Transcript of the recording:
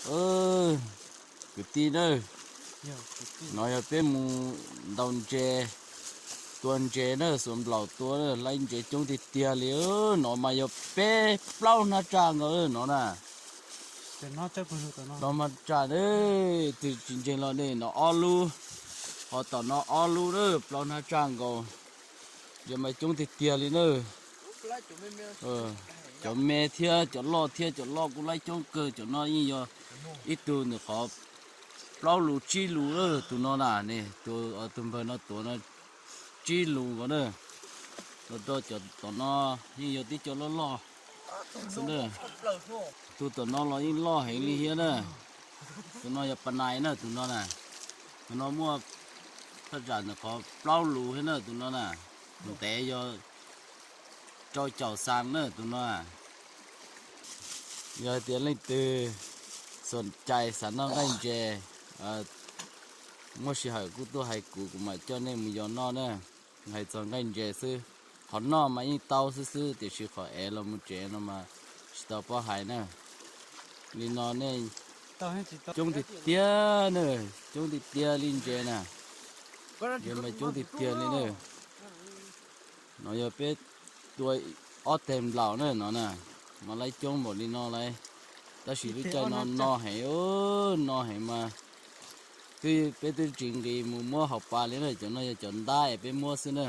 Kwv tij na, no yog peb mus ntaus ntses, tua ntses na, xuas nplaum tua, laib ntses coob tiag tiag li. No mas yog peb plaub hnab tsaj nkaus no na. Plaub hnab tsaj, twg tsis ntseeg los ne, no ob lub, ho tom no ob lub na, plaub hnab tsaj nkaus. Yog mas coob tiag tiag li na. Cov me thiab cov loj thiab, cov loj kuj laib coob kawg. Cov no yeej yog ib tug nws qhov plaub lus tsib lus na, tus no na, ne, tus npawg no tuav no tsib lus nkaus na. Los rau cov tom no yeej yog tib co loj loj xwb na. Tus tom no los yeej loj heev li thiab na. Tus no yog pa nais na, tus no na. Tus no muaj thaj tsam ntawm qhov plaub lus thiab na, tus no na. Ntev yog rau caum xas na, tus no. Yog hais tias leej twg xom cai xav noj nqaij ntses, muaj sij hawm kuj tuaj hais kuv, kuv mam coj nej mus yos noj na. Hais txog nqaij ntses xwb, qhov noj mas yeej tau xwb xwb, tiam sis qhov ev los mus tsev no mas tsis tau paub hais na. Li no nej, coob tiag tiag na, coob tiag tiag li ntses na. Yog mas coob tiag tiag li na. No yog peb tua ob teg nplaum na no na, mas laib coob npaum li no lauj. Tab sis lub caij no no heev, no heev mas twb, peb twb tsis nqis mus muab hauv pas li na, cov no yog cov ntab es peb muab xwb na.